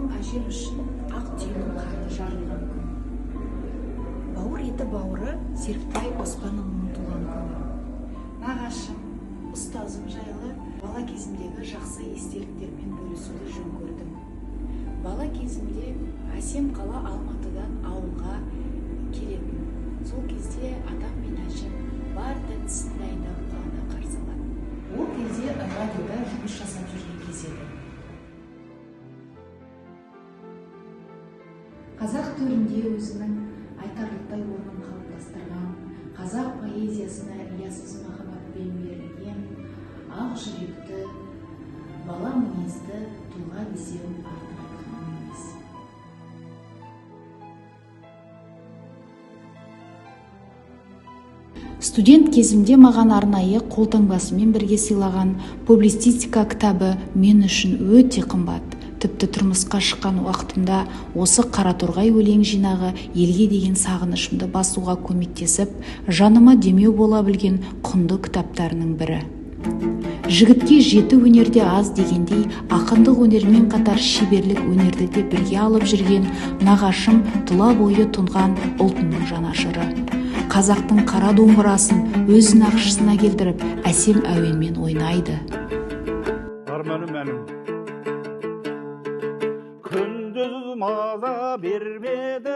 Марқұм әжем үшін ақ түйенің қарны жарылған күн. Бауыр еті бауыры Серіктай Оспанұлының туған күні. Нағашым, ұстазым жайлы бала кезімдегі жақсы естеліктермен бөлісуді жөн көрдім. Бала кезімде әсем қала Алматыдан ауылға келетін. Сол кезде атам мен әжем бар тәттісін дайындап қуана қарсы алатын. Ол кезде радиода жұмыс жасап жүрген кез еді. Қазақ төрінде өзінің айтарлықтай орнын қалыптастырған, қазақ поэзиясына риясыз махаббатпен берілген, ақ жүректі, бала мінезді тұлға десем артық айтқаным емес. Студент кезімде маған арнайы қолтаңбасымен бірге сыйлаған публицистика кітабы мен үшін өте қымбат. Тіпті тұрмысқа шыққан уақытымда осы Қараторғай өлең жинағы елге деген сағынышымды басуға көмектесіп, жаныма демеу бола білген құнды кітаптарының бірі. Жігітке жеті өнерде аз дегендей, ақындық өнермен қатар шеберлік өнерді де бірге алып жүрген нағашым тұла бойы тұнған ұлтының жанашыры. Қазақтың қара домбырасын өз нақышына келтіріп, әсем әуенмен ойнайды. Арманым әнім. Күндіз маза бермеді.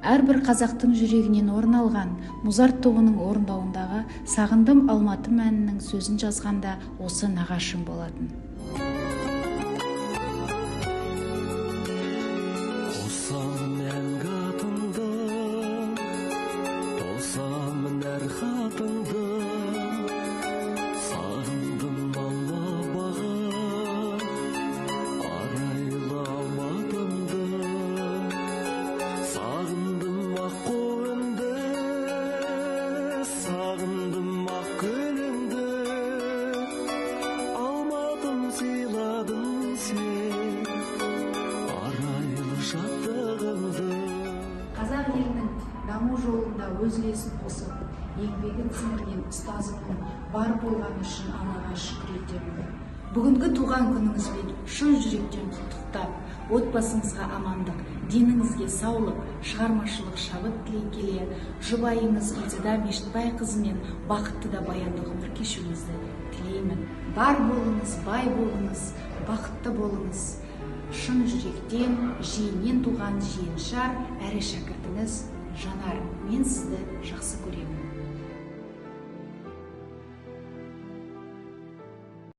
Әрбір қазақтың жүрегінен орын алған Музарт тобының орындауындағы Сағындым Алматым әнінің сөзін жазғанда осы нағашым болатын. Қосамын әнге атыңды, тосамын әр хатыңды. Сағындым алла бағы, арайлы Алматымды. Сағындым ақ қойынды, сағындым ақ гүліңді. Алматым сыйладың сен, арайлы шаттығымды. Қазақ елінің даму жолында өз үлесін қосып, еңбегін сіңірген ұстазымның бар болғаны үшін Аллаға шүкір етемін. Бүгінгі туған күніңізбен шын жүректен құттықтап, отбасыңызға амандық, деніңізге саулық, шығармашылық шабыт тілей келе, жұбайыңыз Гүлзада Мешітбайқызымен бақытты да баянды ғұмыр кешуіңізді тілеймін. Бар болыңыз, бай болыңыз, бақытты болыңыз. Шын жүректен, жиеннен туған жиеншар, әрі шәкіртіңіз Жанар. Мен сізді жақсы көремін.